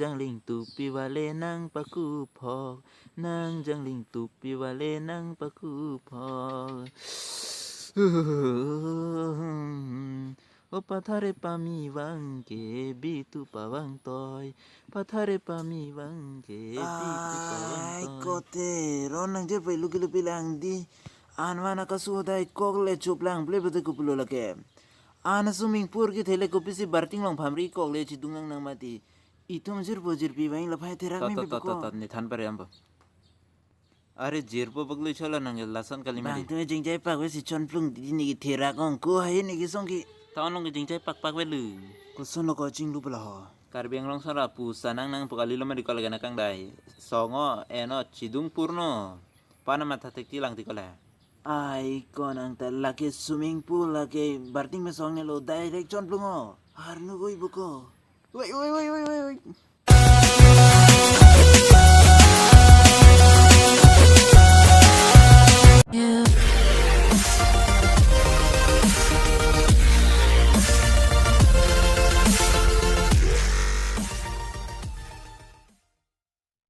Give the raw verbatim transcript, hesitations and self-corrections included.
Jangling tupi vale nang pakuphok, nang jangling tupi vale nang pakuphok. O pathare pami vang ke bitu pavang toi, pathare pami vang ke bitu pavang Ai toi. Kote, ron nang je pai luki lupi lang di. Anvan akasu hodai kok le chuplang ple bete kupulo lake. An swimming pool ke thele kopisi barting long phamri kok le chidung nang nang mati. Itum jirpo jirpi vang laphai therak Tot, mi tot, tot, tot, bipuko. Tot, nithan pare ambo. Are jirpo baglu chola nang lason kali Bang mari. Tume jingjai pakve si chonplung di niki therak ong ko hai niki song ki. Town long jingjai pak pakve lu. Koson lo ko chinglu pala ho. Karbi Anglong sara pu sanang nang pu kali lo mari ko lagi nakang dai. Songo eno chidung purno. Pana matha thek ti lang ti ko la. Ai ko nang ta lake swimming pool lake barting me song ne lo direct chonplung o. Harnu goi buko. Woi, woi, woi, woi, woi, woi.